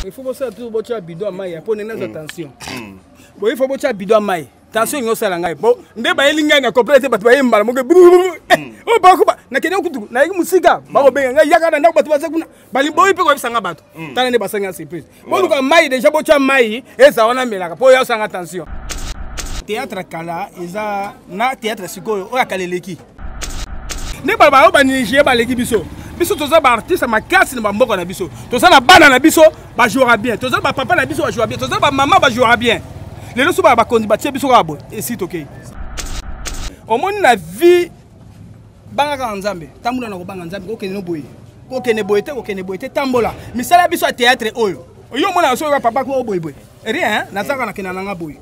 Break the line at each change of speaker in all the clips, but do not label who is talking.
Il faut bosala toujours botya bidon ya mai mpo ndenge nazwa tension. Boye il faut botya bidon ya mai, tension elingi osala ngai bo nde bayeli ngai na comprendre te. Bato baye mbala moko oyo bakoba nakende kutu nayeki mosika, bakobenga ngai yaka na ndako, bato baza kuna boyi mpe koyebisa nga bato. Tala nde basangi nga surprise. Boluka mai déjà, botya mai eza wana, melaka mpo oyo osanga tension. Théâtre kala eza na théâtre sikoyo, oyo akala eleki nde baloba oyo banigéria baleki biso. Biso toza baartiste makasi na bamboka na biso, toza na bana na biso bajouera bien, toza na bapapa na biso bajouera bien, toza na bamama bajouera bien. Lelo so baya bakonzi batie biso kaka boye, esi tokei. Omoni na vie, banga kaka Nzambe, tambola na kobanga Nzambe. Kokende no boye, kokende boye te, kokende boye te, tambola. Misala ya biso ya théâtre oyo yo omona soki papa ko boye boye, rien. Nazaka nakenda nanga boye.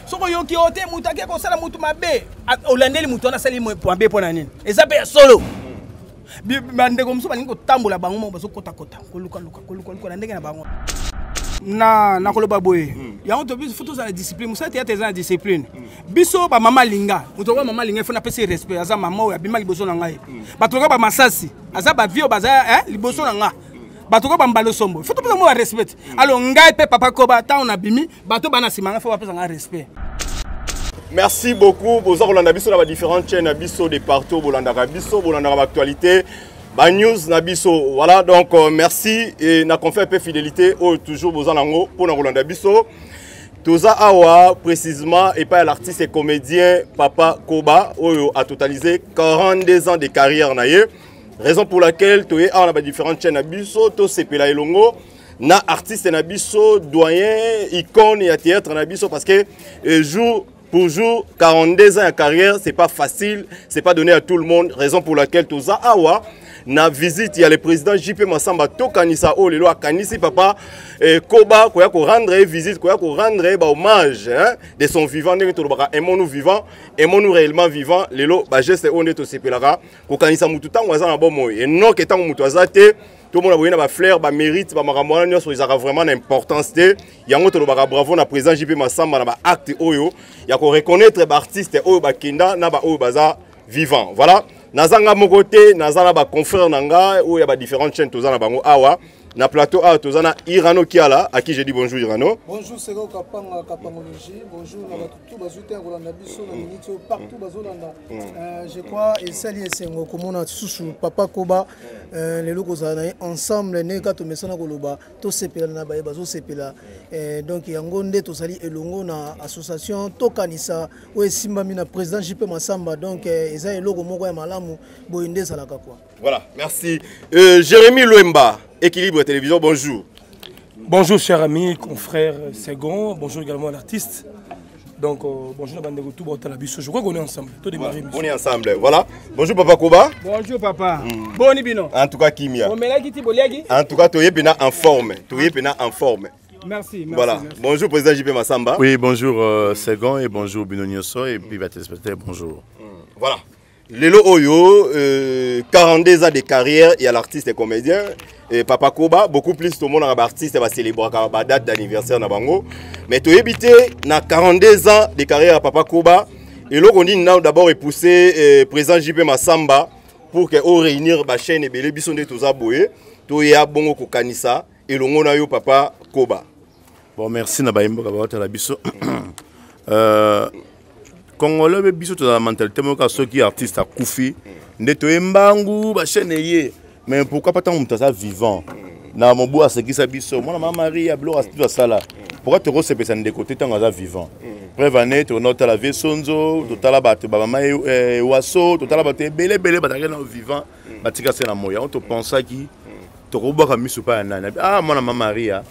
Soki oyoki yo te, moto ake kosala motu mabe, olandeli motu wana asali mabe mpo na nini? Eza mpe ya solo. Bandeko mosusu balingi kotambola bango moko, bazokotakota, kolukaluka, kolukaluka na ndenge na bango. Na nakoloba boye, yango to biso faut tozala discipline. Mosala théâtre eza na discipline. Biso bamama alinga moto okoya, mama alinga, ifo napesi respect. Aza mama oyo abima liboso na ngai. Bato lokola bamasasi aza bavie oyo baza liboso na nga. Bato koyo bambala osombo, ifo topesa mo barespect. Alors ngai mpe papa Koba, ntango nabimi, bato bana nsima ngai, fo bapesa ngai respect.
Merci beaucoup. Boza kolanda biso na ba différentes chaînes na biso de partout. Bolandaka biso, bolandaka ba actualité, ba news na biso. Voilà, donc merci et na confère pe fidélité oyo toujours boza nango pona kolanda biso. Toza awa précisément et pas l'artiste et comédien Papa Koba oyo a totalisé 42 ans de carrière na ye. Raison pour laquelle toye awa na ba différentes chaînes na biso, tosepela elongo na artiste na biso, doyen, icône ya théâtre na biso, parce que jour pour jour, 42 ans de carrière, c'est pas facile, c'est pas donné à tout le monde. Raison pour laquelle toza awa na visite ya le président JP Massamba Tokanisa oyo lelo akanisi papa Koba koya ko rendre ye visite, koya ko rendre ye ba hommage, hein, de son vivant. Ndenge tolobaka aimons-nous vivant, aimons-nous réellement vivant. Lelo ba geste oyo nde tosepelaka, kokanisa mutu ntango aza na bomoi, enoke ntango mutu aza te. Tomona boye na bafleur, bamérite, bamakambo wana nyonso ezalaka vraiment na importance te. Yango tolobaka bravo na président JP Masamba na baacte oyo ya koreconnaître baartiste oyo bakenda na baoyo baza vivant. Voilà, naza nga moko te, naza na baconfrère na nga oyo ya badifférentes chaînes. Toza na bango awa na plateau. Awa toza na Irano Kiala, à qui je dis bonjour Irano.
Bonjour Seko Kapanga Kapangologie, bonjour na bato tout bazwi te ya kolanda biso na minute oyo partout bazolanda. Je crois esali esengo komona susu papa Koba lelo, kozala na ye ensemble ndenge kaka tomesana koloba, tosepela na baye bazosepela. Donc yango nde tozali elongo na association Tokanisa oyo esimbami na président JP Masamba. Donc eza eloko moko ya malamu, boye nde ezalaka quoi.
Voilà, merci. Jérémy Luemba, Équilibre Télévision, bonjour.
Bonjour cher ami, confrère Segon, bonjour également à l'artiste. Donc bonjour bandeko tout botala biso. Je crois qu'on est ensemble. Tout démarrer.
On est ensemble. Voilà. Bonjour papa Koba.
Bonjour papa. Boni bino?
En tout cas kimia.
Omelaki ti boliaki?
En tout cas toye pena en forme. Toye pena en forme.
Merci, merci.
Voilà.
Merci.
Bonjour président JP Massamba.
Oui, bonjour Segon et bonjour bino nyonso et puis ba téléspectateurs, bonjour.
Voilà. Lelo oyo, 42 ans de carrière, il y a l'artiste et comédien et Papa Koba, beaucoup plus tout le monde a artiste va célébrer la date d'anniversaire na bango. Mais to éviter na 42 ans de carrière à Papa Koba et là on dit d'abord épouser président JP Massamba pour que au réunir ba chaîne ebele biso nde toza boye to ya bongo kokanisa elongo na yo papa Koba.
Bon, merci na bayimboka ba biso. Congolais be biso tozala mentalité moko, soki artiste akufi nde toyembangu bachaîne eye. Mais pourquoi pas ntango moto aza vivant na mobu asekisa biso, mwana mama Marie ya biloko asitu asala, pourquoi tokosepesa ndeko te ntango aza vivant? Preuve ane tokenda kotala vie Sonzo, totala bato bamama Ewaso, totala bato ebele ebele bazalaki na vivant, batika se na moi. Yango topensaki tokobwaka miso pa ya nani? Ah, mwana mama Maria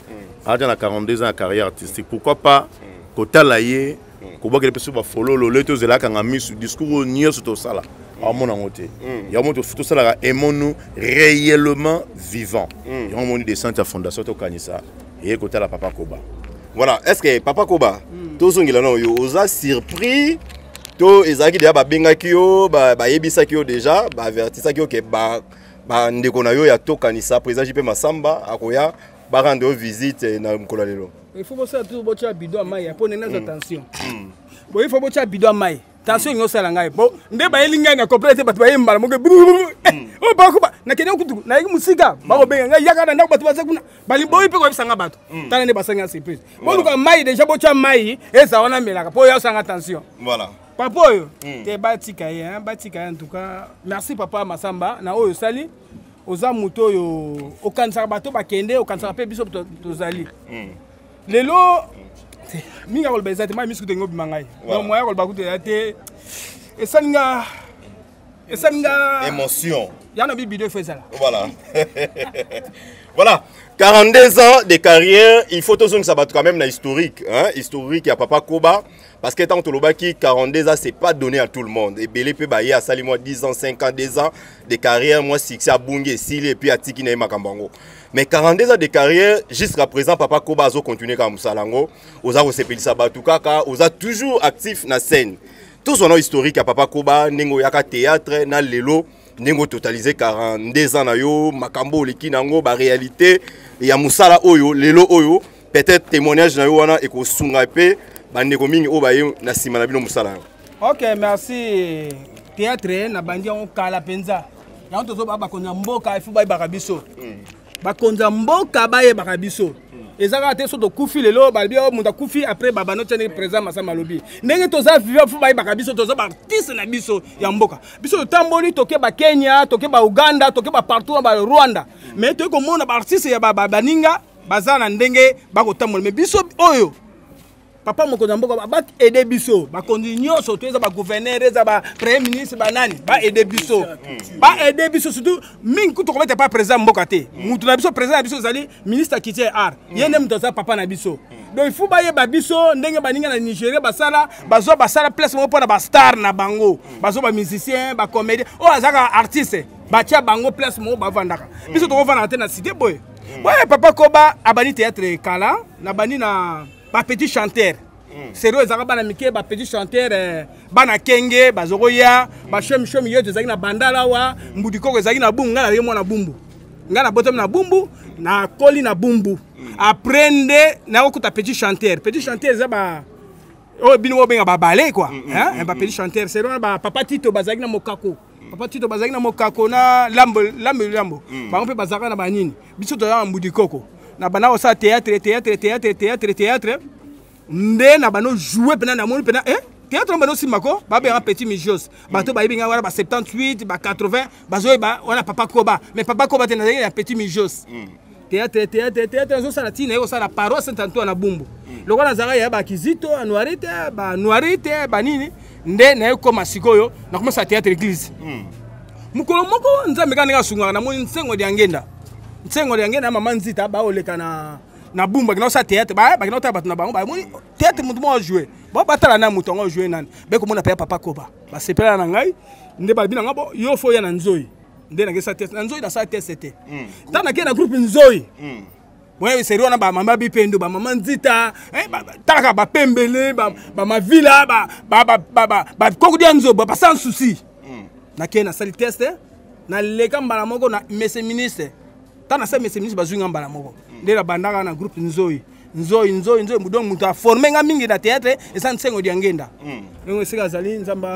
aza na 42 ans ya carrière artistique, pourquoi pas kotala ye, kobwakela mpe so bafololo le tozela akanga misu, discours oyo nyonso tosala aomona yango te. Yango tosalaka aimons-nous réellement vivant. Yango moni descente ya fondation Tokanisa eye kotala papa Koba.
Voilà, est ce que papa Koba, tozongela na oyo, oza surpris to ezalaki déjà babengaki yo, bayebisaki yo déjà, baavertisaki yo ke bandeko na yo ya Tokanisa, président JP Masamba akoya barendre yo visite na mokolo ya lelo?
Il faut bosala toujours botya bidon ya mai mpo ndenge nazwa tension boye. Il faut botya bidon ya mai. Tension elingi osala ngai bo nde bayeli ngai na comprendre te, bato baye mbala moko oyo bakoba nakende kutu nayeki mosika, bakobenga ngai yaka na ndako, bato baza kuna baliboyi mpe koyebisa nga bato. Tala nde basangi nga surprise. Boluka mai déjà, botya mai eza wana, melaka mpo oyo osanga tension. Papa oyo te, batika ye, hein, batika ye. En tout cas merci papa Masamba na oyo osali. Oza moto oyo okanisaka bato bakende, okanisaka mpe biso tozali lelo. Mingi ya koloba eza te, mai misu kutu obima ngai. Donc moya koloba kutu eza te, esali nga, esali nga
émotion.
Ya na bibido efo ezala.
Voilà, 42 ans de carrière, il faut tozongisa bato quand même na historique, hein, historique ya papa Koba, parce que tant tolobaki 42 ans, c'est pas donné à tout le monde. Ebele mpe baye asali mwa 10 ans, 5 ans, 2 ans de carrière, mwa succès abungi, esili, et puis atiki na ye makambo yango. Mais 42 ans de carrière, jusqu'à présent papa Koba azocontinue kaka mosala yango, oza kosepelisa bato kaka, oza toujours actif na scène. Tozwa na historique ya papa Koba, ndenge oyaka théâtre na lelo, ndenge ototalize 42 ans na yo, makambo oleki nango, baréalité ya mosala oyo lelo oyo, peut-être témoignage na yo wana ekosunga mpe bandeko mingi oyo baye na nsima na bino mosala yango.
Ok, merci. Théâtre nabandi yango kala mpenza. Yango tozoba bakonzi ya mboka, ifo bayebaka biso. Bakonzi ya mboka bayebaka biso. Eza kaka te so tokufi lelo, balobi oyo moto akufi, après babano tia ndenge président Masamba alobi. Ndenge toza vivant, fo bayebaka biso, toza baartiste na biso ya mboka. Biso totamboli, toke bakenya, toke bauganda, toke bapartout na barwanda, mais toye komona baartiste ya baninga baza na ndenge bakotambola, mais biso oyo, papa mokonzi ya mboka baede biso. Bakonzi nyonso to eza bagouverneur, eza bapremier ministre, banani, baede biso, baede biso. Surtout mingi kutu kobeta pa président mboka te, mutu na biso, président na biso ezali ministre ya culture, art. Ye nde moto aza papa na biso. Donc il faut bayeba biso ndenge baninga na Nigeria basala, bazwa basala place moko mpona bastar na bango, bazwa bamusicien, bacomédien oyo azalaka artiste, batia bango place moko bavandaka. Biso tokovandaka te na cité boye boye. Papa Koba abandi théâtre kala, nabandi na bapetit chanteur. Sero ezalaka bana mike, bapetit chanteur, bana kenge bazokoya bashemishemi. Ye tozalaki na Bandala awa, mbudi koko ezalaki na Bumbu. Ngai nazalaki mwana Bumbu, ngai nabotami na Bumbu, nakoli na Bumbu. Après nde nakokuta petit chanteur. Petit chanteur eza ba oyo bino bobenga babale quoi, hein, bapetit chanteur. Sero wana bapapa Tito bazalaki na mokako, papa Tito bazalaki na mokako na lambo lambo lambo. Bango mpe bazalaka na banini. Biso tozalaka na mbudi koko. Na banda kosala théâtre, théâtre, théâtre, théâtre, théâtre nde na bano joue mpena. Namoni mpena théâtre wana bano nsima ko babengaka petit migios. Bato bayebi ngai wana ba 78, ba 80, bazoyeba wana papa Koba. Mais papa Koba te, nazalaki na petit migios. Théâtre, théâtre, théâtre nazosala ntina ye kosala paroisse Saint Antoine na Bumbu. Lokola nazalaka ya bakizito anuari te, banuari te, banini nde nayekoma. Sikoyo nakomosala théâtre église. Mokolo moko Nzambe kaka ndenge asungaka, namoni Nsengo Diangenda, Nsengo Diangenda, mama Nzita, baoleka na Bumbu, bakenda kosala théâtre, bakenda kotala bato na bango, bamoni théâtre, moto moko ajoue bo batala na moto yango ajoue nani, bekomona mpe ya papa Koba. Basepela na ngai nde balobi na ngai: bo yo fo oya na Nzoi. Nde nakesa test na Nzoi, nasala test te. Ntango nakei na groupe Nzoi boye, seri wana bamama Bipendo, bamama Nzita, talaka bapembele, bamavila, bakoko dia nzobo, sans souci. Nakei, nasali test, naleka mbala moko na monsieur ministre. Ntango nasali monsieur ministre, bazwi nga mbala moko. Nde nabandaka na groupe Nzoi, Nzoi, Nzoi, Nzoi. Donc moto aforme nga mingi na théâtre eza Nsengo Diangenda. Ndenge esika azali, Nzambe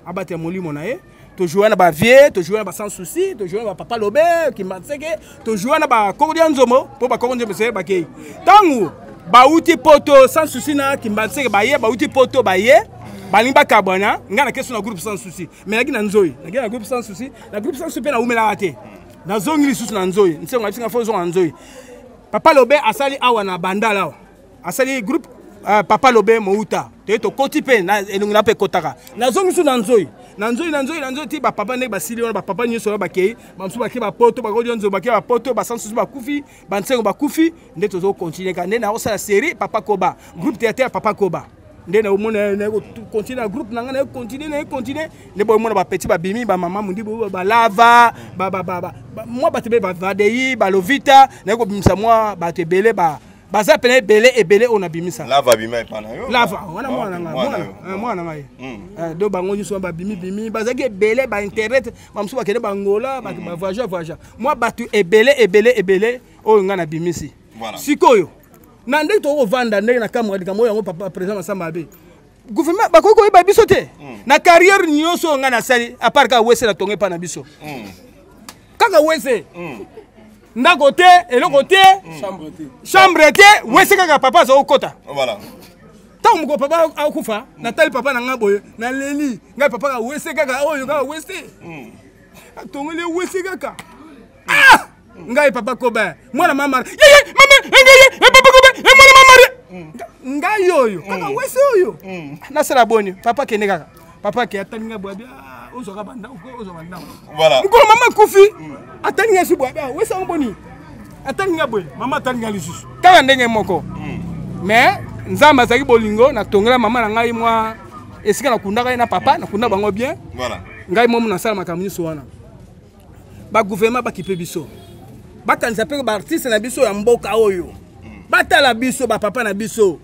abatela molimo na ye. Tojoue na bavie, tojoue na basans souci, tojoue na bapapa Lobe Kimbanseke, tojoue na bakoko dia nzomo, mpo bakoko nzombo se bakei ntango bauti poto. Sans souci na Kimbanseke baye, bauti poto, baye balingi bakabwana. Ngai nakei so na groupe sans souci, mais naki na Nzoi, nakei na groupe sans souci. Na groupe sans souci mpe naumelaka te, nazongi lisusu na Nzoi. Nsengo abisinga fo ozonga na Nzoi. Papa Lobe asali awa na Bandala awa, asali groupe papa Lobe Mouta. Toye tokoti mpe na elongi na mpe ekotaka. Nazongi su na Nzoi, na Nzoi, na Nzoi, na Nzoi ti bapapa ndenge basili wana. Bapapa nyonso wana bakei, bamosusu bakei bapoto, bakodi nzoi, bakei bapoto, basansusu bakufi, bansengo bakufi. Nde tozokontinue kaka nde nakosala série papa Koba, groupe théâtre ya papa Koba. Nde naomona nakokontinue na groupe na ngai, nayekontinue, nayekontinue nde boyomona bapetit babimi, bamama Mondibu, balava, mwa bato ebele, bavadei, balovita. Naye kobimisa mwa bato ebele, baza pene ebele ebele oyo nabimisa.
Lava abima epa na yo?
Lava wana mwana na ngai, mwana na ngai. Do bango nyonso wana babimi bimi, bazalaki ebele. Bainternet bamosusu bakende bangola, bavoyage voyage, mwa bato ebele ebele ebele oyo ngai nabimisi. Sikoyo na ndenge tokovanda, ndenge na kamwa likambo oyo yango papa président Masamba abe. Gouvernement bakoki koyeba biso te. Na carrière nyonso oyo ngai nasali, à part kaka wese na tongo epa na biso, kaka wese, ndako te, eloko te, chambre te, wese kaka papa aza kokota. Ntango mokolo papa akufa, natali papa na ngai boye, naleli ngai papa kaka wese, kaka oyo, kaka wese atongoli wese kaka. Ah! Ngai papa Koba, mwana mama yeye mama engeye, papa Koba, mwana mama ngai oyo kaka wese oyo nasala boni? Papa kende kaka, papa ke atali ngai boye, ozwaka bandako, ozwa bandako. Mokolo mama akufi, atali ngai si boye, wese yango boni? Atali ngai boye, mama atali ngai lisusu kaka ndenge moko. Mais Nzambe azalaki bolingo, natongela mama na ngai mwa esika, nakundaka ye na papa, nakunda bango bien. Ngai momo nasala makambo nyonso wana. Bagouvernement bakipe biso, bakanisa mpe baartiste na biso ya mboka oyo, batala biso, bapapa na biso.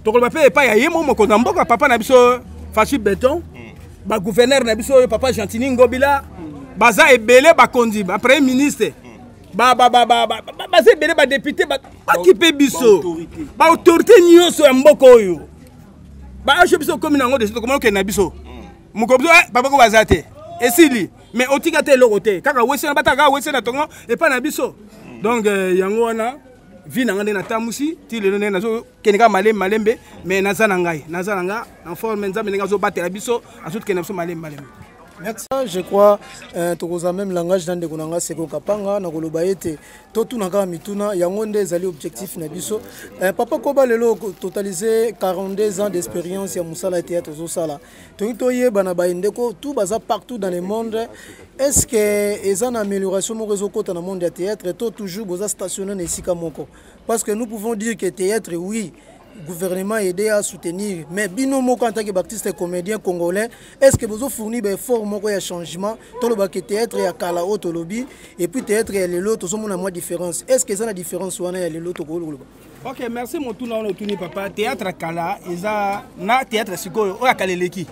Tokoloba mpe epai ya ye mo mokonzi ya mboka, papa na biso Fashi Beton, bagouverneur na biso oyo, papa Gentini Ngobila, baza ebele, bakonzi, bapremier ministre, baza ebele, badéputé, bakipe biso, baautorité nyonso ya mboka oyo. Baage biso okomi nango deja, tokomona okende na biso mokolo biso papa ko baza te, esili. Mais otika te eloko te, kaka wese na bataka, kaka wese na tongo epai na biso. Donc yango wana vie na ngai nde natambusi ti lelo, ndenge nazokende kaka malembe malembe, mais naza na ngai, naza na nga en forme. Nzambe ndenge azobatela biso, azokende na biso malembe malembe.
Merci. Je crois tokoza même langage na ndeko na nga Seko Kapanga na koloba ete totuna kaka mituna, yango nde ezali objectif na biso. Papa Koba, lelo totaliser 42 ans d'expérience ya mosala ya théâtre ozosala, tolingi toyeba na bandeko tout baza partout dans le monde, est ce que eza na amélioration moko ezokɔta na monde ya théâtre to toujours boza stationné na esika moko? Parce que nous pouvons dire que théâtre, oui, gouvernement aidé à soutenir, mais bino moko en tant que artiste comédien congolais, est ce que bozo fournir ba effort moko ya changement? Tolobaka théâtre ya kala oyo tolobi et puis théâtre ya lelo, tozomona mwa différence. Est ce que eza na différence wana ya lelo tokoloba?
Ok, merci. Motuna wana otuni, papa, théâtre kala eza na théâtre sikoyo, oyo ya kala eleki.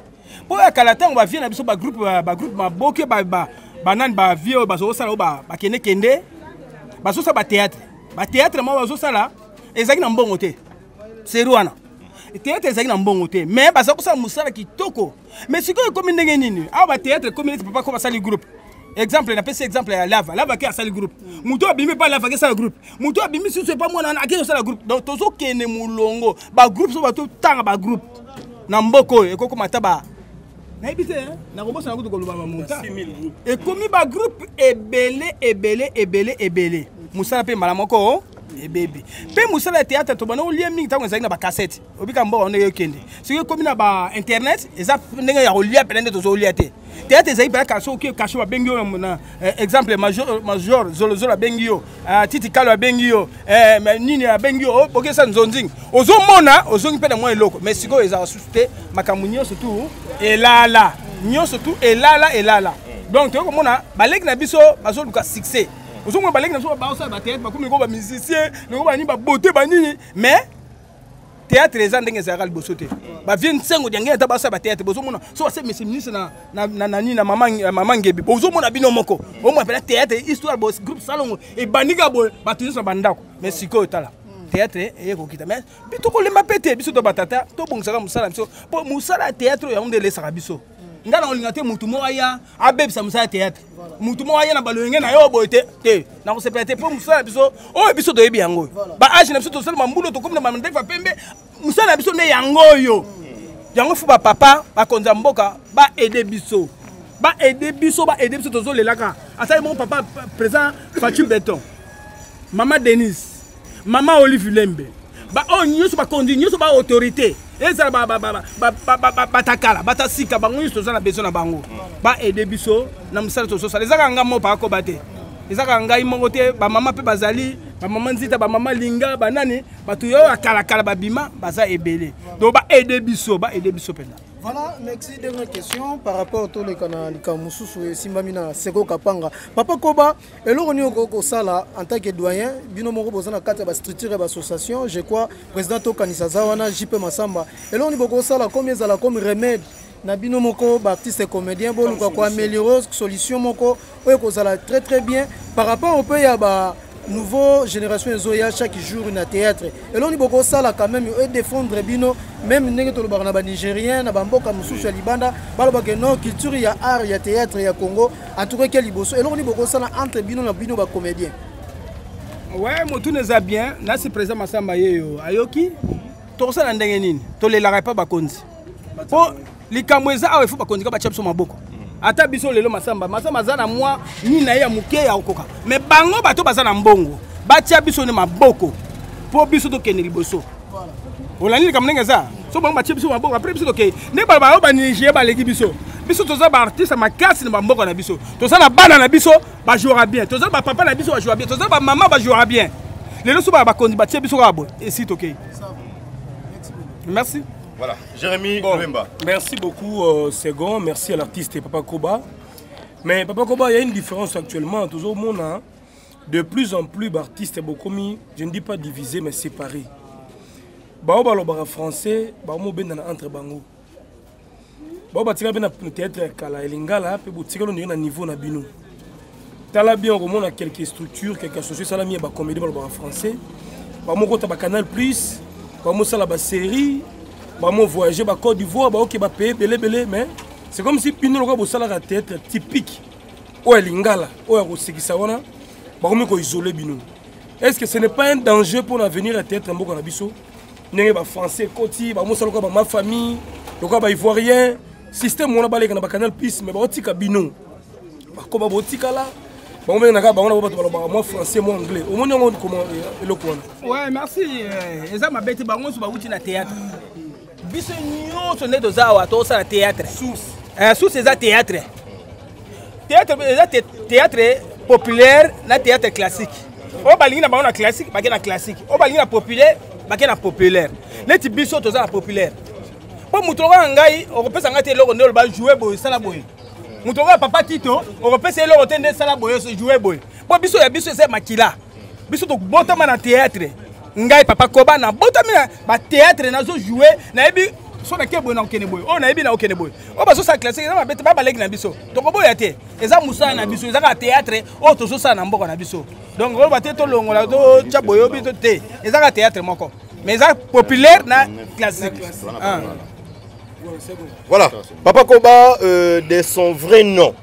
Mpo oyo ya kala, ntango bavie na biso, bagroupe maboke, banani, bavie oyo bazosala, oyo bakendekende bazosala bathéâtre, bathéâtre moko bazosala ezalaki na mbongo te. Seri wana théâtre ezalaki na mbongo te, mais baza kosala mosala kitoko. Mais sikoyo ekomi ndenge nini awa? Bathéâtre ekomi neti papa ko basali groupe. Exemple, napesi exemple ya Lava. Lava ake asali groupe, moto abimi epa Lava ake asala groupe, moto abimi susu epa mwana wana ake kosala groupe. Donc tozokende molongo bagroupe. So bato tanga bagroupe na mboka oyo, ekokoma ata ba nayebi te, nakobosana kutu koloba bamonta. Ekomi bagroupe ebele ebele ebele ebele, mosala mpe mbala moko ebebi. Mpe mosala ya théâtre, tobanda kolia mingi ntango ezalaki na bacassette. Obika mboka ndenge ekende, soki ekomi na bainternet, eza ndenge ya kolia mpena nde tozolia te. Théâtre ezali mpena kasi oki kasho babengi yo na exemple major Zolozolo abengi yo, Titi Kalo abengi yo, nini abengi yo, bokesa nzonzingi, ozomona ozongi mpe na mwa eloko. Mais sikoyo ezala susu te, makambo nyonso tu elala, nyonso tu elala elala. Donc toyei komona baleki na biso bazoluka succès. Ozomona baleki na biso baosala bathéâtre, bakomi loko bamusicien, loko banini, babote banini, mais théâtre eza ndenge ezalaka liboso te. Bavie nsengo diange ata basala bathéâtre, bozomona so base monsieur ministre na nini na mama Ngebi, bozomona bino moko, omona mpena théâtre histoire groupe Salongo ebandika boye, bato nyonso na bandako. Mais sikoyo tala, théâtre eye kokita. Mais tokolemba mpe te. Biso to batata tobongisaka mosala biso, mpo mosala ya théâtre oyo yango nde elesaka biso. Ngai na kolinga te mutu moko aya abebisa mosala ya théâtre, mutu moko aya na balolenge na yo boye te te, nakosepela te, mpo mosala na biso oyo biso toyebi yango oyo, baage na biso, tosala mambulo, tokomi na mandefa pembe, mosala na biso nde yango oyo. Yango fu bapapa bakonzi ya mboka baaider biso, baaider biso, baaider biso. Tozolelaka asali moko papa président Faci Beton, mama Denise, mama Olive Lembe, baoyo nyonso, bakonzi nyonso, baautorité, ezala batakala, batasika, bango nyonso toza na besoin na bango, baaider biso na mosala tozosala. Eza kaka nga moko pakoba te, eza kaka ngai moko te. Bamama mpe bazali, bamama Nzita, bamama Linga, banani, bato oyo ya kalakala babima, baza ebele. Donc baaider biso, baaider biso mpenza.
Voilà, merci. Dernière question par rapport toleka na likambo mosusu esimbami na Seko Kapanga. Papa Koba, eloko nini okoki kosala en tant que doyen? Bino moko boza na kati ya bastructure ya baassociation, je crois président Tokanisa aza wana, JP Masamba. Eloko nini bokosala comme ezala comme remède na bino moko baartiste comédien, boluka koaméliorer, solution moko oyo ekozala très très bien par rapport mpe ya ba Nouveau génération ezoya chaque jour na théâtre. Eloni bokosala quand même e défendre bino même ndenge tolobaka na banigérien na bamboka mosusu ya libanda, balobaka non, culture ya art ya théâtre ya Congo en tout cas ke liboso. Eloko nini bokosala entre bino na bino bacomédien?
Ouais, motuna eza bien. Nasi président Masamba ye yo ayoki. Tokosala ndenge nini? Tolelaka epa bakonzi mpo likambo eza awa. Ifo bakonzi ka batya biso maboko. Ata biso lelo, Masamba, Masamba aza na mwa nini na ye ya moke ya kokoka, mais bango bato baza na mbongo, batya biso nde maboko mpo biso tokende liboso. Olandi likambo ndenge eza? So bango batie biso maboko, après biso tokei nde baloba oyo Banigeria baleki biso. Biso toza baartiste makasi na bamboka na biso. Toza na bana na biso bajouera bien, toza bapapa na biso bajouera bien, toza bamama bajouera bien. Lelo so baya bakonzi batie biso kaka boye, esi tokei. Merci.
Voilà, Jérémy
Bon,
Wemba.
Merci beaucoup, Segon. Merci à l'artiste Papa Koba. Mais Papa Koba, il y a une différence actuellement. Toujours au monde, hein, de plus en plus d'artistes, beaucoup mis, je ne dis pas divisés, mais séparés. Bao balobaka français, bao mobenda na entre bango. Bao batika pe na théâtre ya kala ya lingala pe botikala ndenge na niveau na bino. Tala bien, okomona quelques structures, quelques associations esalami ya bacomédie balobaka français. Bamokota ba Canal Plus, bamosala basérie, bamo voyager ba Côte d'Ivoire, baoke bapaye ebelebele. Mais c'est comme si bino lokola bosalaka théâtre typique oyo ya lingala, oyo ya kosekisa wana, bakomi koisole bino. Est ce que ce n'est pas un danger pour l'avenir ya théâtre ya mboka na biso, ndenge bafrançais ekoti, bamosala lokola bama famille, lokola baivoirien, système wana baleka na bacanal Plus, mais baotika bino bakoba botikala, bango ndenge naka bango na bato balobaka mwa français, mwa anglais? Omoni yango comment, eloko wana?
Ouais, merci. Eza mabe te. Bango nyonso bawuti na théâtre. Biso nyonso nde toza awa, tozosala théâtre. Source eza théâtre. Théâtre eza théâtre populaire na théâtre classique. Oyo balingi na bango na classique, bake na classique. Oyo balingi na populaire, bake na populaire. Neti biso toza na populaire, mpo moto lokola ngai okopesa ngai te eloko nde oloba joue boye, sala boye. Moto lokola Papa Tito okopesa eloko te nde sala boye, joue boye, mpo biso ya biso eza makila. Biso tobotama na théâtre. Ngai Papa Koba nabotami na bathéâtre, nazojoue, nayebi so nake boye, nakokende boye, oyo nayebi nakokende boye. Oyo bazosala classique eza mabe te, babaleki na biso, tokoboya te. Eza mosala na biso, eza kaka théâtre oyo tozosala na mboka na biso. Donc oyo bate tolongola, totya boye, oyo biso te. Eza kaka théâtre moko, mais eza populaire na classique. Ah.
Voilà, Papa Koba, de son vrai nom.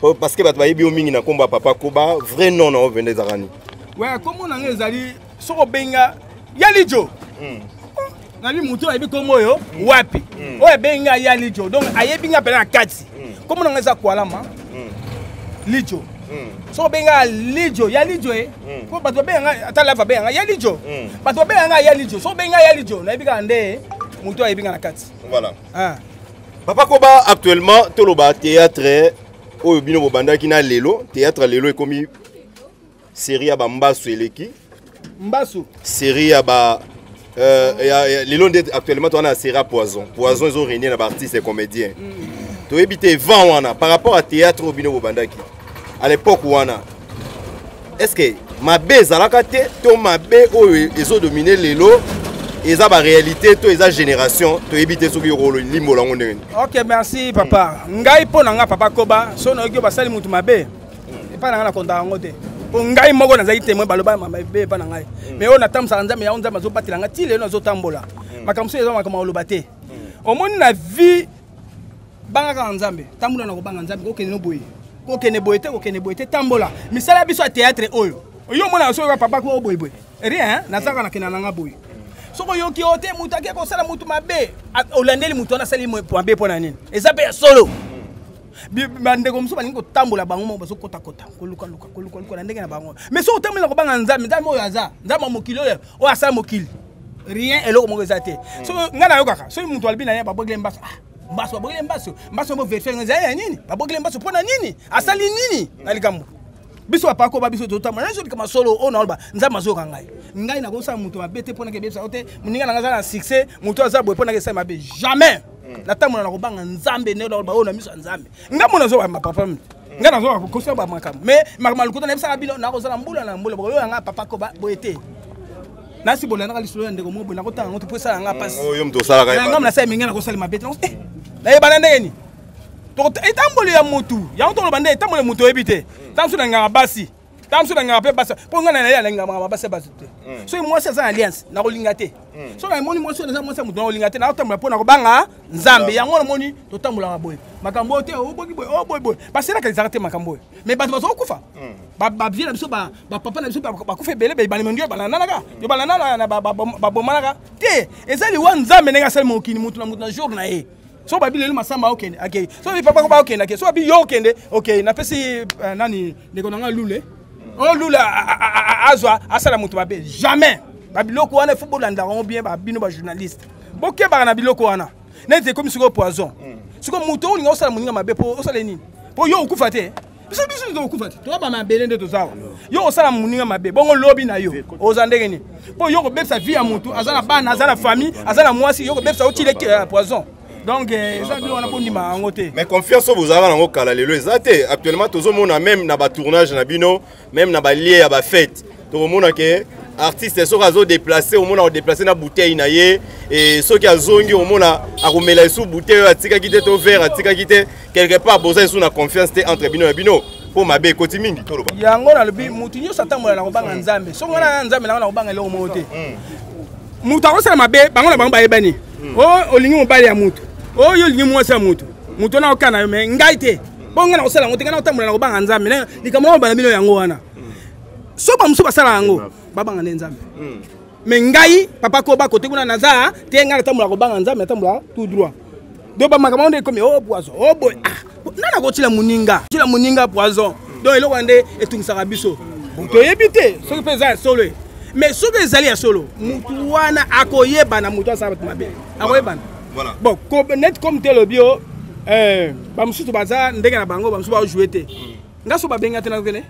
Oh, parce que bato bayebi yo mingi na kombo ya Papa Koba, vrai nom na yo vende ezalaka nini?
Ouais, kombo na ngai ezali, soki obenga Yalijo, nayebi motu ayebi kombo oyo wapi. Oyo abengi ngai Yalijo, donc ayebi ngai mpena na kati. Kombo na ngai eza Kwalama Lijo. Soki obenga Lijo, ya Lijo e, po bato babenga ngai, ata lava abenga ngai ya Lijo, bato babenga ngai ya Lijo. Soki obenga ya Lijo, nayebi kaka nde motu ayebi ngai na kati.
Voilà.
Ah.
Papa Koba, actuellement toloba théâtre oyo bino bobandaki na lelo, théâtre lelo ekomi série ya bambasu eleki.
Mbasu.
Série ya ba lelo nde actuellement toza na série ya poison. Poison ezorégner na baartiste et comédien. Toyebi te vent wana par rapport à théâtre oyo bino bobandaki à l'époque wana, est ce que mabe ezalaka te, to mabe oyo ezodomine lelo eza baréalité, to eza génération? Toyebi te soki okolimbola yango ndenge nini.
Ok, merci papa. Ngai, mpo na ngai Papa Koba, so nayoki oyo basali mutu mabe epai na ngai, nakontaka yango te, mpo ngai moko nazali témoin. Baloba mabe epai na ngai, mais oyo natambusaka Nzambe, yango Nzambe azobatela ngai ti lelo nazotambola. Makambo mosusu eza makambo oloba te. Omoni, na vie banga kaka Nzambe, tambola na kobanga Nzambe. Kokende no boye, kokende boye te, kokende boye te, tambola. Misala ya biso ya théâtre oyo yo omona, soki oyoka papa ko boye boye, rien, nazaka nakenda nanga boye. Soki oyoki yo te, moto ake kosala motu mabe, olandeli motu wana asali mabe mpo na nini? Eza mpe ya solo. Bandeko mosusu balingi kotambola bango moko, bazokotakota, kolukaluka, kolukaluka na ndenge na bango. Mais soki otambola kobanga Nzambe, Nzambe oyo aza Nzambe ya mokili, oyo oyo asala mokili, rien, eloko moko eza te. Soki ngai nayokaka, soki moto alobi na ye babwakile mbaso, ah, mbaso, babwakile mbaso, mbaso mo vérifie ezali ya nini? Babwakile mbaso mpo na nini? Asali nini na likambo? Biso bapako ba biso totambola nazo likambo solo oyo naoloba, Nzambe azoyoka ngai. Ngai nakosala moto mabe te mpo nake bebisa yo te. Moninga na ngai aza na succès, moto aza boye, mpo nake esala mabe, jamais. Natambola na kobanga Nzambe. Nde naoloba oyo na miso ya Nzambe. Ngai mo nazoba papa, ngai nazoba kosala bamakambo, mais makambo ya lokuta nayebisaka bino, nakozala mbula na mbula bokoyoya ngai Papa Koba boye te. Nasi bolandaka lisolo ya ndeko moko boye, nakotanga yango te mpo esala nga mpasi.
Oyo moto osalaka ye.
Ngai nasala mingi, nakosala mabe te. Nayebana ndenge nini etamboli ya motu yango. Toloba nde etamboli ya motu oyebi te. Ntango mosusu nalingaka basi. Ntango mosusu nalingaka mpe basi, mpo ngai na nalingaka makambo basi ya bato te. Soki mwasi aza na alliance, nakolinga te. Soki namoni mwasi oyo aza mwasi ya moto, nakolinga te. Nakotambola mpo nakobanga Nzambe. Yango namoni totambolaka boye, makambo oyo te, oboki boye, oyo boye boye, parce que ezalaka te makambo oyo. Mais bato bazokufa, bavie na biso, bapapa na biso bakufa ebele, balema ndio balandanaka, yo balandana, babomanaka te. Eza liwa Nzambe ndenge asali mokili, motu na motu na jour na ye. So babi lelo Masamba okende, akei. So babi papa Koba okende, akei. So babi yo okende, okei. Napesi nani, ndeko na nga Lule, oyo Lule azwa asala moto mabe jamais. Babiloko wana ifo bolandaka yango bien. Babino bajournaliste, bokebaka na biloko wana. Neti ekomi sikoyo poison. Sikoyo moto olinga osala moninga mabe, mpo osala nini? Mpo yo okufa te. Biso tokokufa te, toza bamabele nde toza awa. Yo osala moninga mabe, bongo lobi na yo oza ndenge nini? Mpo yo kobebisa vie ya motu aza na bana, aza na famille, aza na mwasi, yo kobebisa, otile poison. Donc eza bilo wana, bondima yango te.
Mais confiance oyo bozalaka nango kala, lelo eza te. Actuellement tozomona même na batournage na bino, même na balie ya bafete, tokomona ke artiste soki azodéplace, omona kodéplace na bouteille na ye. E soki azongi, omona akomela esu bouteille oyo atikaki te, to verre atikaki te. Quelque part boza esu na confiance te entre bino na bino, mpo mabe ekoti mingi, toloba.
Yango nalobi, motu nyonso atambola na kobanga Nzambe. Soki wana na Nzambe nango, na kobanga eloko moko te. Moto akosala mabe, bango na bango bayebani. O olingi mobali ya motu, oyo olingi mwasi ya motu, motu wana okana yo. Me ngai te, mpo ngai na kosala yango te. Ngai na kotambola na kobanga Nzambe. Likambo yango bana bino yango wana, so bamosusu basala yango, babanga nde Nzambe. Me ngai papa Koba, kote kuna naza te. Ngai natambola kobanga Nzambe, natambola tout droit. Donc bamakambo nde ekomi o poison, o boye. Ah, nani akotila moninga, tila moninga poison? Donc eloko wana nde etungisaka biso. Toyebi te soki mpe eza ya solo. Mais soki ezali ya solo, mutu wana akoyebana. Mutu asala bato mabe akoyebana. Bon, net comme te lobi o bamosusu baza ndenge na bango, bamosusu bajoue te. Nga so babenga te, nakokende.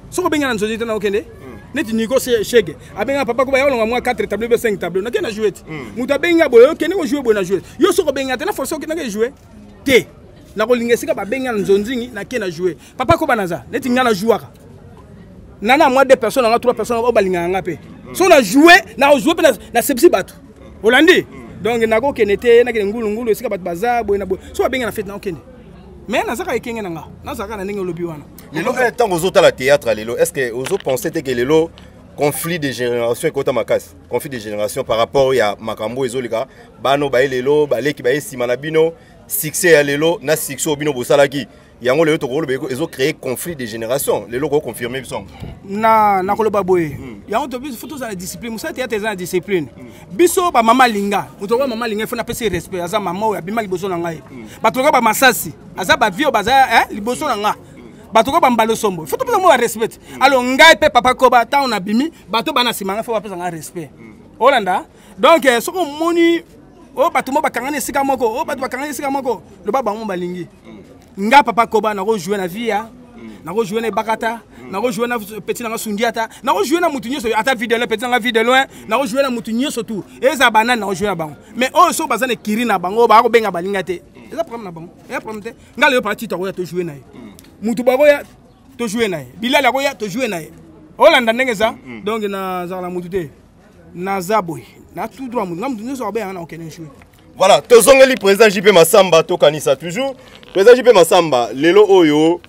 Soki obenga na nzonzi te, nakokende. Neti Nico Shege abenga papa Koba, yaolonga mwa 4 tableau be 5 tableau, nakende na joue te. Moto abenga boye, okende kojoue boye na joue. Yo soki obenga te na force, okendaka joue te. Nakolinga esika babenga na nzonzingi, nake na joue. Papa Koba naza neti nga na jouaka nana mwa deux personnes nanga, trois personnes oyo balingaka nga mpe. So na joue, na joue mpe nasepisi bato, olandi. Donc nakokende te, nakende ngulungulu esika bato baza boye na boye. So babenga na fete, nakokende, mais nazaka ekenge na nga, nazalaka na ndenge olobi wana.
Lelo ntango ozotala théâtre lelo, est ce que ozopense te ke lelo conflit de génération ekota makasi, conflit de génération par rapport ya makambo ezoleka, bano baye lelo, baleki baye nsima na bino, succès ya lelo na succès oyo bino bosalaki yango lelo, tokoloba ezocréer conflit de génération lelo? Koconfirme biso?
Na nakoloba boye, yango to biso faut tozala discipline. Mosala théâtre eza na discipline. Biso bamama linga, moto okoya mama linga, ifo napesi respect. Aza mama oyo abima liboso na ngai. Bato lokola bamasasi, aza bavie oyo baza liboso na nga. Bato ko bambala sombo, ifo topesa mo barespect. Alors ngai mpe papa Koba, ntango nabimi, bato bana nsima ngai, fo bapesa ngai respect, olanda. Donc soki omoni oyo bato mo bakangani esika moko, oyo bato bakangani esika moko, loba bango balingi nga papa Koba, nakojoue na vie ya, nakojoue na Ebakata, nakojoue na petit nanga Sundiata, nakojoue na mutu nyonso, ata vie de loin, petit nanga vie de loin, nakojoue na mutu nyonso tu eza banani, nakojoue na bango. Mais oyo soki baza na ekiri na bango, bakobenga balinga te, eza problème na bango, eza problème te. Nga lelo papa Tito akoya, tojoue na ye. Mutu bakoya, tojoue na ye. Bilali akoya, tojoue na ye. Olanda ndenge eza. Donc nazala na mutu te, naza boye na tout droit. Mutu nga, mutu nyonso akobeyanga, na okende joue.
Voilà, tozongeli président JP Masamba. Tokanisa toujours président JP Masamba lelo oyo,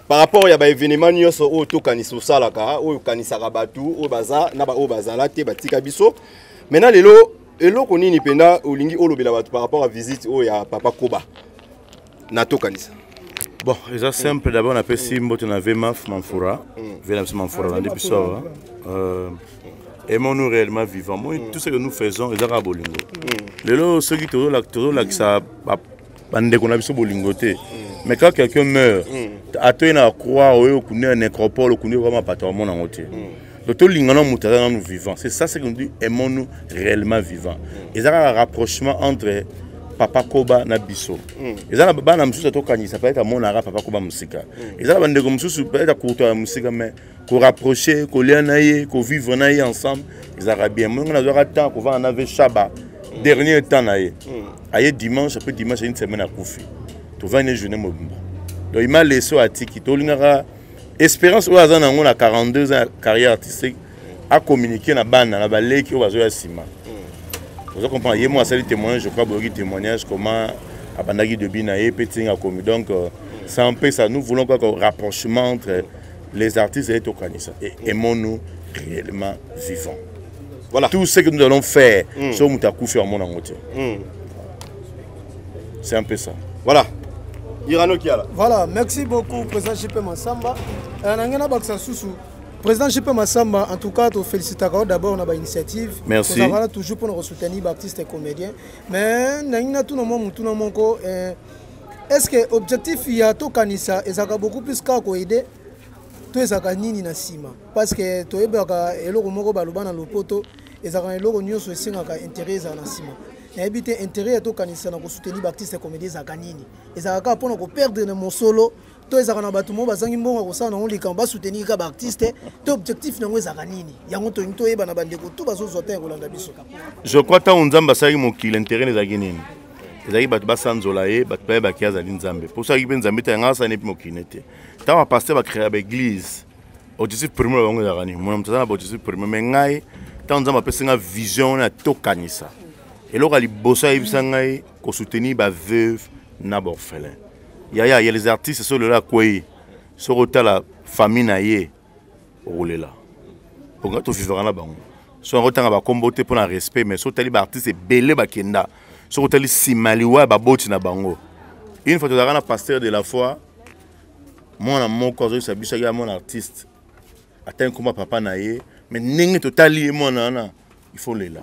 par rapport ya baévénement nyonso oyo tokanisa osalaka, oyo okanisaka bato oyo baza na baoyo bazala te, batika biso. Maintenant lelo, eloko nini mpenza olingi olobela bato par rapport à visite oyo ya papa Koba na Tokanisa?
Bon, eza simple. D'abord napesi mbote na Vmaf Mamfura, ve na biso Mamfura, landi biso awa. Aimons-nous réellement vivant. Moi, tout ce que nous faisons eza kaka bolingo. Lelo soki tozolakisa bandeko na biso bolingo te, mais quand quelqu'un meurt, atoyi na croix oyo, okundi na nécropole, okundi okama, mapata omona yango te. Donc tolingana, moto aza nanu vivant. C'est ça ce que nous dit, aimons-nous réellement vivant. Eza kaka rapprochement entre papa Koba na biso. Eza na bana mosusu atokanisa, peut-être amonaka papa Koba mosika. Eza na bandeko mosusu, peut-être akurta ya mosika, mais korapproche, kolia na ye, kovivre na ye ensemble, ezalaka bien. Mongo nazwaka temps kovanda na ve Shaba, dernier temps na ye. Aye dimanche, après dimanche une semaine akufi. Tovandi journée mobimba. Donc il m'a laissé, atiki tolingaka espérance oyo aza nango na 42 ans ya carrière artistique, acommuniqué na bana na baleki oyo bazoya nsima. Oza comprendre, ye mo asali témoignage, je crois boyoki témoignage comment abandaki début na ye mpe ntinga akomi. Donc c'est un peu ça. Nous voulons kaka rapprochement entre Les artistes et tokanisa et aimons-nous réellement vivants. Voilà. Tout ce que nous allons faire, so moto akufi amona yango te. C'est un peu ça.
Voilà. Irano Kiala.
Voilà, merci beaucoup, président JP Massamba. Na ngai nabakisa susu. Président JP Massamba, en tout cas, tofélicitaka d'abord na bainitiative.
Merci.
Tozalaka toujours mpona kosoutenir baartiste et comédien. Mais nangi natuna mwa motuna moko, est ce que objectif ya tokanisa ezalaka beaucoup plus kaka koaider to ezalaka nini na nsima? Parce que toyebaka eloko moko baloba na lopoto, ezalaka na eloko nyonso esengaka intérêt ezala na nsima. Nayebi te intérêt ya tokanisa na kosoutenir baartiste comédien ezalaka nini. Ezalaka kaka mpona koperdre na mosolo to ezalaka na bato moko bazangi mbongo ya kosala nango likambo, basoutenir kaka baartiste to objectif nango ezalaka nini? Yango tolingi toyeba na bandeko tu bazozwa te ya kolanda biso.
Je crois, ntango Nzambe asalaki mokili, intérêt ezalaki nini? Ezalaki bato basanzola ye, bato bayebaki azali Nzambe. Mpo soki mpe Nzambe te, yanga asali mpe mokili te. Ntango bapasteur bacréa baéglise, objectif premier na bango ezalaka nini? Mona moto aza na baobjectif premier. Mais ngai, ntango Nzambe apesi nga vision wana ya tokanisa, eloko ya liboso ayebisa ngai, kosoutenir baveuve na baorphelin. Yaya ya les artistes, so lelo akwei, soki otala famille na ye, okolela. Ponga tovivaka na bango, so yango otanga bakombo te mpona respect. Mais so otali baartiste ebele bakenda, soki otali nsima liwa ya baboti na bango. Une fois tozalaka na pasteur de la foi, mwana moko azoyebisa biso, aki ya mwana artiste, atangi komba papa na ye. Mais ndenge totali ye, mwana wana, il faut lela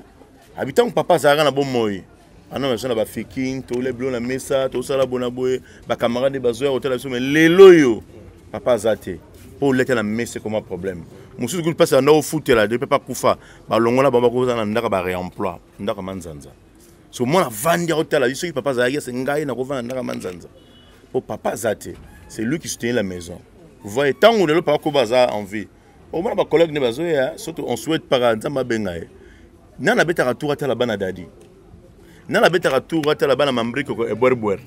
abi. Ntango papa azalaka na bomoi, ana biso na bafiking, tolia bilo na mesa, tosala bona boye, bacamarade bazoya kotala biso. Mais lelo oyo papa aza te, mpo oleta na mesa ekoma problème. Mosusu kutu mpasi banda ofutela de mpe pakufa, balongola bango, bakoza na ndako baréemploi, ndako manzanza. So mwana avandi akotala, soki papa azalaki ese, ngai nakovanda ndako manzanza, mpo papa aza te. C'est lui qui soutenait la maison, vous voyez. Ntango lelo papa koba aza en vie, omona bacollègue ne bazoya. Surtout on souhaite para Nzambe abenga ye. Nani abetaka tour atala bana dadi? Nani abetaka tour atala bana mambriko ebwerbwer?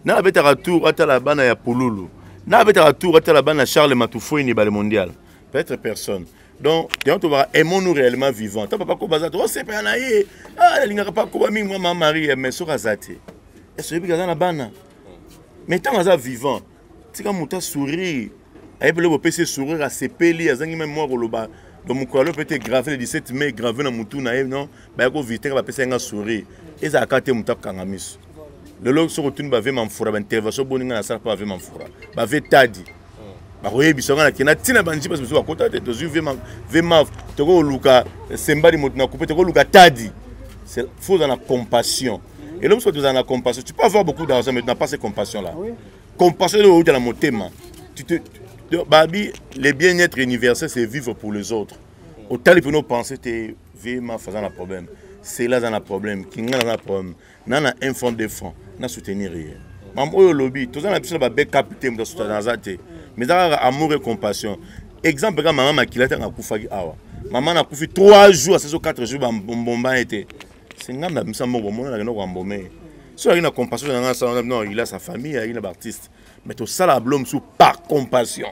Nani abetaka tour atala bana ya pululu? Nani abetaka tour atala bana Charles Matufweni bale mondial? Peut-être personne. Donc yango tobaka aimons-nous réellement vivant. Ta papa koba aza, tosepela na ye, alingaka papa koba mingi, mwa mama Marie. Mais soki aza te, ese oyebiki aza na bana? Mais ntango aza vivant, tika moto asourire, ayebi eloko opesi sourire, asepeli, azangi meme mwa koloba. Donc mokolo alo peut-être grave le 17 mai, grave na motu na ye, non, baya kovisite nga, bapesa ye nga sourire. Ezalaka te moto akokanga miso. Lelo soki otuni bave Mamfura, baintervention boni ngai nasala mpo bave Mamfura, bave Tadi, bakoyebisa nga nakenda ntina banji mpasi mosusu bakota te. Tozwi vemaf, tokoluka sembali moto na coupe, tokoluka Tadi. Faut ozala na compassion. Eloko mosusu, tozala na compassion. Tu peux avoir beaucoup d'argent, mais tu n'as pas cette compassion là. Compassion oyo outa na motema. Tu te babi, le bien-être universel, c'est vivre pour les autres. Otali mpena opense te, vemaf aza na problème, sela aza na problème, kinga aza na problème, na un franc, 2 francs na soutenir ye. Mama oyo olobi, toza na biso na babackup te, moto asoutenir aza te, mais eza kaka amour et compassion. Exemple kaka mama Makila, ntango akufaki awa, mama nakufi 3 jours, asaso 4 jours, bambomba ye te. C'est ngambe abimisa moko bomona, nakenda koambome ye. So azalaki na compassion na nga asala, non, il a sa famille, ayaki na baartiste. Mais tosala bilo mosusu par compassion.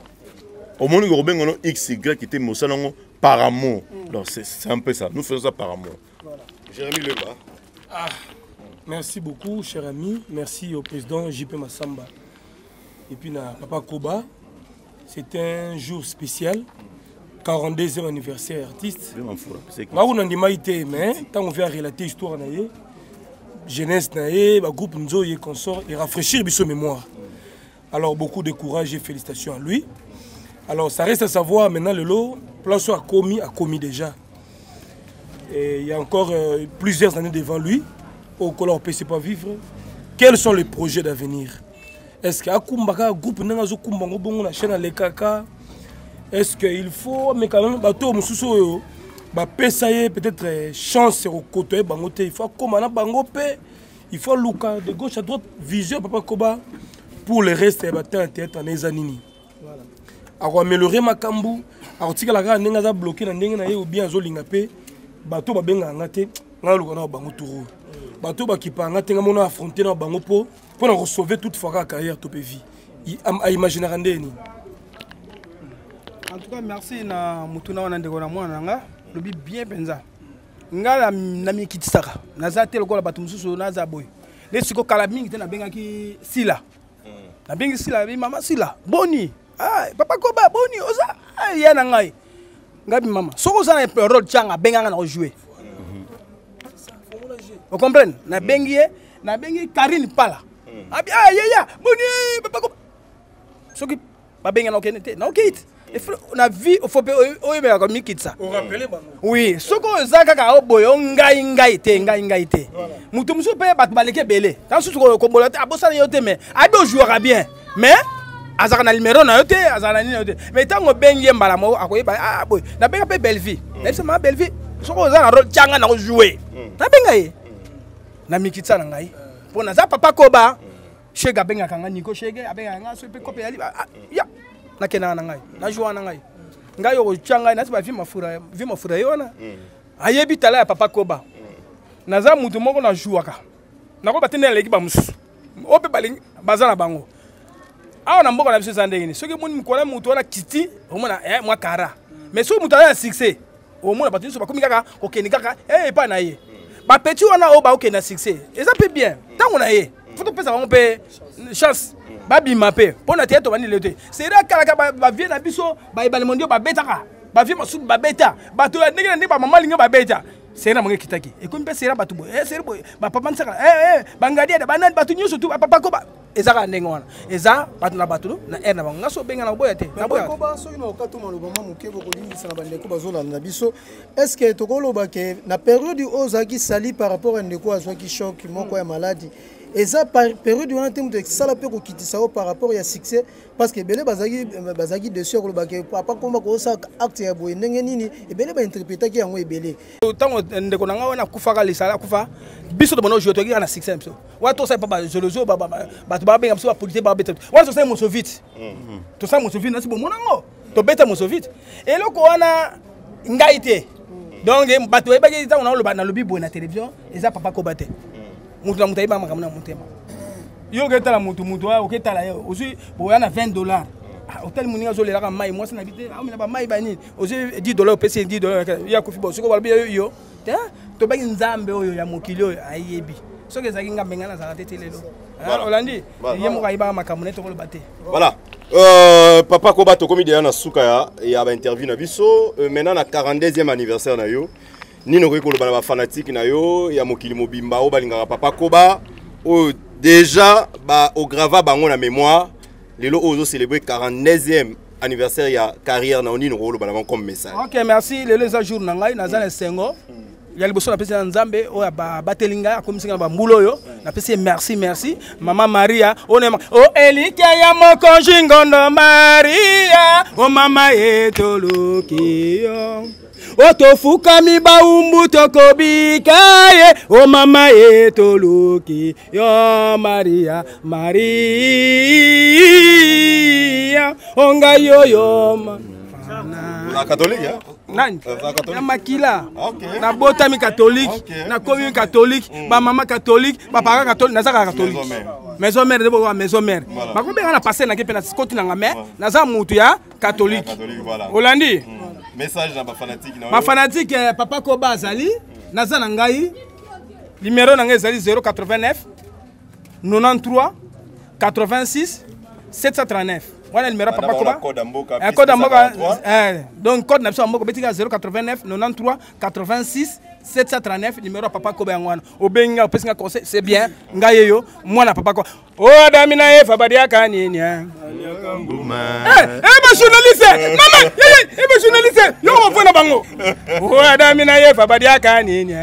Omoni kobenga no xy te, mais osala yango par amour. Donc c'est un peu ça, nous faisons ça par amour.
Voilà. Jérémy Leba.
Ah, merci beaucoup, cher ami. Merci au président JP Massamba. Et puis, na Papa Koba. C'est un jour spécial. 42e anniversaire artiste. Nga nandimaki te, mais ntango vient relater histoire na ye, jeunesse na ye, bagroupe Nzoyi et consort, et rafraîchir biso mémoire. Alors beaucoup de courage et félicitations à lui. Alors ça reste à savoir maintenant le lot, place a commis déjà. Et il y a encore plusieurs années devant lui, au Color PC pas vivre. Quels sont les projets d'avenir? Est-ce que akumbaka groupe ndenge azokumba ngo bongo na chaîne alekaka? Est-ce que il faut, mais quand même bato mosusu oyo bapesa ye peut-être chance kokotoye bango te, il faut akóma na bango mpe, il faut luka de gauche à droite. Vision Papa Koba pour le reste ya batin ya théâtre na eza nini? Akoaméliorer makambo, akotikala kaka ndenge aza bloqué na ndenge na ye, ou bien azolinga mpe bato babengaka nga te, nga naluka na bango turu, bato bakipaka nga te, nga mona affronter na bango mpo mpona kosauver toutefois kaka carrière to mpe vie aimaginaka nde nini?
En tout cas, merci na mutuna wana, ndeko na mwana na nga. Lobi bien mpenza. Nga na mikitisaka, naza te lokola bato mosusu. Naza boye nde siko kala mingi te, nabengaki Sila, nabengi Sila, nabengi mama Sila, boni. Ah, papa Koba, boni oza ah, ya na ngai. Ngai mama, soki oza na rôle tianga benga nga na jouer. Vous comprenez? Na bengi ye, na bengi Karine Pala. Abi ah yeya, boni papa Koba. Soki babenga na okende te, na okei te. Na vie faut pe oyebelaka mikitisa. Oui, soki oza kaka oboye o ngai ngai te, ngai ngai te. Moto mosusu mpe bato baleki ebele. Ntango mosusu kobola te, abosana yo te mais ayebi ojouaka bien. Mais azalaka na numero na yo te, azalaka na nini na yo te. Mais ntango obengi ye mbala moko akoyeba ah boye. Nabenga mpe Bellevue. Nayebisa mama Bellevue, soki oza na rôle tianga na kojouer. Nabenga ye. Na mikitisa na ngai. Mpo naza papa Koba. Shege abengaka ngai Nico Shege abengaka ngai soki mpe kope yali ya nakendaka na ngai najouaka na ngai ngai okotya ngai nasi ba vie mafura vie mafura ye wana ayebi tala ya papa Koba. Naza mutu moko na jouaka nakoyeba te nde naleki bamosusu oyo mpe balingi baza na bango awa na mboka na biso eza ndenge nini. Soki omoni mokolo motu wana kiti omona mwa kara, mais soki moto aza na succès omona bato nyonso bakomi kaka kokende kaka epai na ye. Bapeti wana oyo baokende na succès eza mpe bien ntango na ye fo topesa bango mpe chance babima mpe mpo na théâtre bandi lelo te. Seri akalaka bavie na biso baebale mondio babetaka bavie masudu babeta bato ya ndenge na ndenge bamama linga babeta seri na bango ekitaki ekomi mpe seri bato boye seri boye bapapa nsaka bangadiada banani bato nyonso tu bapapa Koba eza kaka ndenge wana eza bato na bato na aire na bango. Nga so obenga na koboya te, naboya.
Koba, soki na okata maloba mwa moke, bokolimbisa na bandeko bazolanda biso, est ce que tokoloba ke na période oyo ozalaki sali par rapport ya ndeko azwaki choc moko ya maladi, eza période wana te moto esala mpe kokitisa yo par rapport ya succès? Parce que ebele bazalaki dessus ya koloba ke papa Komba kosala acte ya boye ndenge nini, ebele bainterprétaki yango ebele.
Ntango ndeko na ngai wana akufaka, lisala akufa, biso tobanda ojouer, toyaki kaka na succès na biso wana. Tosala mpa bazolozo, bato babenga biso bapolite, babeta wana. Tosali moso vite, tosala moso vite, nasi bomona yango, tobeta moso vite. Eloko wana ngai te. Donc bato bayebaki ntango naloba, nalobi boye na télévision, eza papa Koba te. Moto na moto ayeba makambo na motema. Yo oketala motu, motu oketala ye, ozwi boya na 20 dollars, otali moninga azolelaka mai, mwasi na bi te amela bamai banini, ozwi 10 dollars, opesi ye 10 dollars, ye akufi. Bo soki balobi yo te, tobaki Nzambe oyo ya mokili oyo ayebi. Soki ezalaki ngambe, ngai nazalaka te te lelo. Olandi ye moko ayebaka makambo ne, tokoloba te.
Voilà. Papa Koba, tokomi deja na suka ya bainterview na biso. Maintenant na 42e anniversaire na yo, nini okoki koloba na bafanatike na yo ya mokili mobimba oyo balingaka papa Koba, oyo déjà baograva bango na mémoire? Lelo oyo ozocélébrer 49e anniversaire ya carrière na yo, nini okoloba na bango comme message?
Ok, merci. Lelo eza jour na ngai, naza na esengo ya liboso. Napesi na Nzambe oyo abateli ngai, akomisi ngai na bambula oyo, napesi ye merci. Merci mama Maria oyo o elike ya mokonzi ngondo Maria o mama ye toluki yo o tofukami baumbu tokobika ye o mama ye toluki yo Maria Maria o ngai oyo.
La catholique, hein?
Nani na makila, nabotami catholique, nakomi catholique, bamama catholique, bapapa catholique, naza kaka catholique. Maison mère nde bokoka maison mère, bakobenga na paster nake mpe na koti nanga, mais naza mutu ya catholique. Olandi?
Message na bafanatike na
bafanatike, papa Koba azali, naza na ngai, numéro na ngai ezali 089 93 86 739. Wana numéro papa Koba.
Code ya mboka.
Code ya mboka, donc code na biso ya mboka betika 089 93 86 739, numéro ya papa Koba yango wana. Obengi ngai, opesi ngai conseil, c'est bien. Ngai yeyo mwana papa Koba oyo Adami na Eva badiaka nini? Bajournaliste, mama, bajournaliste yoko bafo na bango oyo Adami na Eva badiaka nini?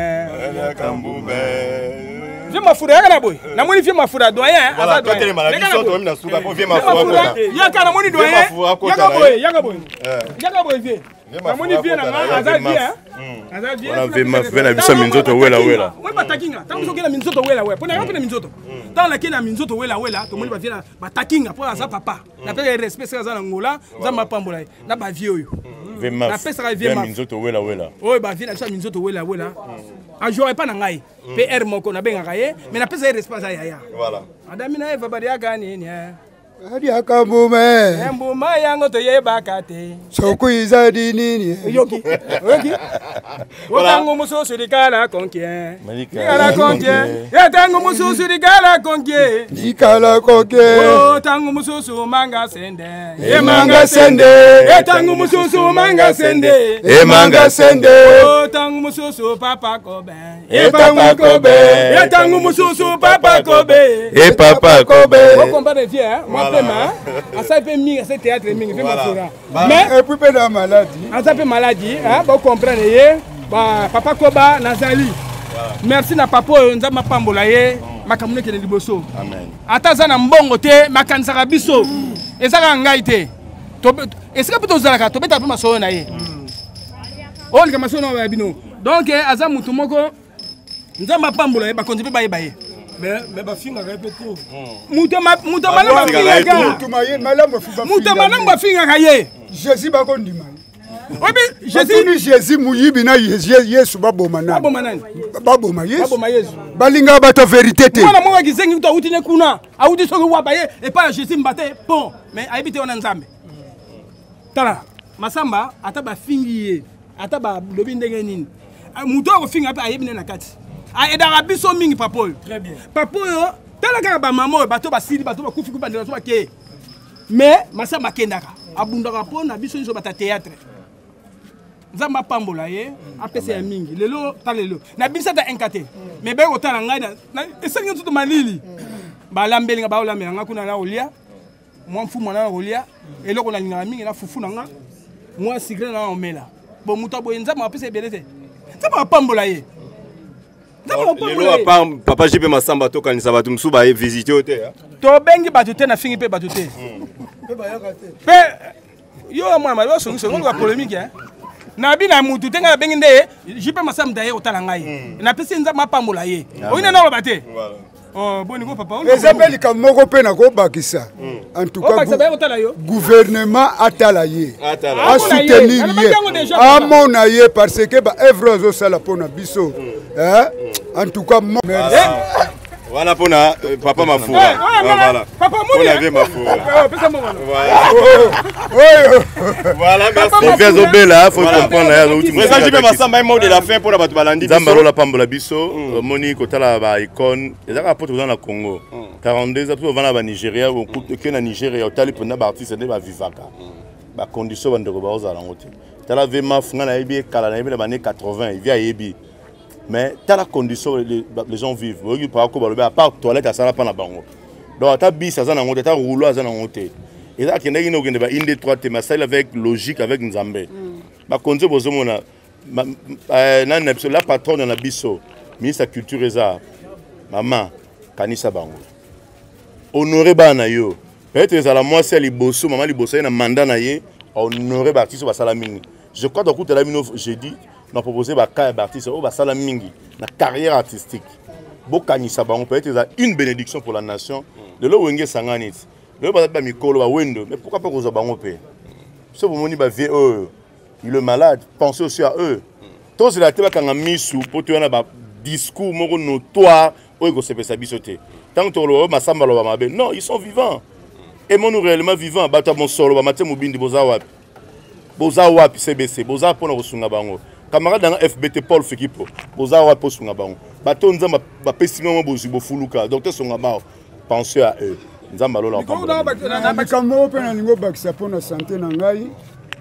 Vie mafura yaka na boye, namoni vie mafura doyen. Aza doyen, yaka, namoni doyen, yaka boye, yaka boye, yaka boye vie, namoni vie na nga aza vie, aza vie.
Wana vie na biso minzoto wela wela.
Oyo batakinga ntango soki na minzoto wela wela, mpo na mpe na minzoto, ntango nake na minzoto wela wela, tomoni bavie na batakinga mpo aza papa, napesaka respect. Seka aza na Ngola, Nzambe apambola ye na bavie oyo napesaka vie.
Minzoto wela wela.
Oyo bavie na biso ya minzoto wela wela, ajouaka epa na ngai mpe aire moko nabengaka ye, mais napesa ye respect, aza yaya. Adami na Eva baliaka nini?
Aliaka mbuma.
Mbuma yango toyebaka te.
Soki ezali nini?
Oyoki? Oyoki? Otango mosusu likala konkie. Likala konkie. Etango mosusu likala konkie.
Likala konkie.
Otango mosusu manga sende.
Emanga sende.
Etango mosusu manga sende.
Emanga sende.
Otango mosusu papa kobe.
E papa kobe.
Etango mosusu papa kobe.
E papa kobe.
Okomprendre vie, hein? Moi mpe ma asali mpe mingi, asali théâtre mingi mpe mafura.
Mais et puis mpe na maladie.
Aza mpe maladie, hein? Bocomprendre ye. Ba papa Koba nazali. Merci na papa oyo Nzambe apambola ye makambo nekende liboso. Ata aza na mbongo te, makanisaka biso. Eza kaka ngai te. Esika mpe tozalaka tobetaka mpe masolo na ye. Oyo likambo masolo na bino. Donc aza mutu moko Nzambe apambola ye, bakonzi mpe bayeba ye.
Mais bafingaka ye mpe trop.
Moto malamu afingaka. Moto malamu afingaka ye.
Jésus bakondima ye.
Obi
Jésus Jésus muyibi na Yesu baboma nani?
Baboma nani?
Baboma Yesu.
Baboma Yesu.
Balingaka bato vérité te.
Mwana moko kizengi mutu awuti ne kuna, awuti soki waba ye epai ya Jésus mbate bon, mais ayebi te wana Nzambe. Tala, Masamba ata bafingi ye, ata balobi ndenge nini. Moto akofinga mpe ayebi nde na kati. Aedaka biso mingi papa oyo. Papa oyo, tala kaka bamama oyo bato basili, bato bakufi kubandela so bakeye. Mais Masamba akendaka, abundaka mpo na biso nyonso bata théâtre. Nzambe apambola ye, apesa ya mingi. Lelo tala lelo. Nabimisa ata inka te. Mais baye kotala ngai esengi nzoto malili. Balambeli nga, baolambela nga kuna na kolia. Mwa mfumu na kolia. Eloko nalingaka mingi na fufu na nga. Mwa sucré na omela. Bon moto aboye Nzambe apesa ebele te. Nzambe apambola ye.
Lelo apart papa JP Masamba tokanisa bato mosusu baye visite yo te.
Tobengi bato te, nafingi mpe bato te. Mpe yo mwana mabe osongisongi oluka polémique hein. Nabi na mutu te, ngai nabengi nde JP Masamba daye otala ngai. Napesi Nzambe apambola ye. Oyina na oloba te. Oh, boni ko papa.
Eza mpe likambo moko mpe nakobakisa. En tout cas, gouvernement atala ye, asoutenir ye, amona ye parce que ba œuvre azosala mpona biso. En tout cas,
merci. Voilà pour na papa Mafoura. Voilà.
Papa
Pour la vie Mafoura. Voilà, merci.
Mon vieux Zobela, faut comprendre.
Président JP Massamba, un mot de la fin pour la bato balandi.
Nzambe alola pambola biso, moni kotala ba icône, ezaka po toza na Congo. 42 ans ovanda ba Nigeria, oke na Nigeria, otali mpona ba artiste nde bavivaka. Ba condition bandeko baozala yango te. Tala vema funga na yebi ekala na yebi na ba années 80, ivi ayebi. Mais tala condition les gens vivent. Oyoki pako balobi à part toilette asala pa na bango. Donc ata bis aza nango te, ata rouleau aza nango te. Eza akendaki na okende ba 1 2 3 te, mais asali avec logique avec Nzambe. Bakonzi bozomona nani na biso, la patronne na biso, ministre ya culture eza mama kanisa bango. Honorer bana na yo. Peut-être ezala mwasi ya liboso, mama liboso ye na mandat na ye, honorer ba artistes basala mingi. Je crois tokutela bino jeudi na proposer ba cas ya ba artistes oyo basala mingi na carrière artistique. Bokanisa bango, peut-être eza une bénédiction pour la nation. Lelo wenge sangani ti. Lelo baza ba mikolo ba wendo, mais pourquoi pas kozwa bango pe? So bomoni ba vieux oyo, il est malade, pensez aussi à eux. Tozela te bakanga misu po toya na ba discours moko notoire oyo ekosepesa biso te. Tant que toloba Masamba loba mabe, non, ils sont vivants. Aimons-nous réellement vivants. Bato ya mosolo ba Mathieu Mobindi boza wapi? Boza wapi CBC? Boza pona kosunga bango. Camarade nanga FBT Paul Fikipo, boza wapi kosunga bango? Bato Nzambe bapesi bango bozwi bofuluka. Docteur Songa Mao, pensez à eux. Nzambe alola
pambola. Likambo moko mpe nalingi obakisa mpona sante na ngai,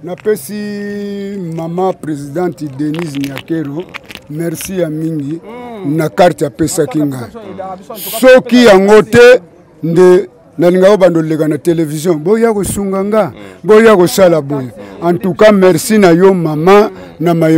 napesi mama présidente Denise Nyakero merci ya mingi na carte apesaki ngai. Soki yango te nde nalingaka bando leka na télévision, boya kosunga nga, boya kosala boye. En tout cas merci na yo mama na maye.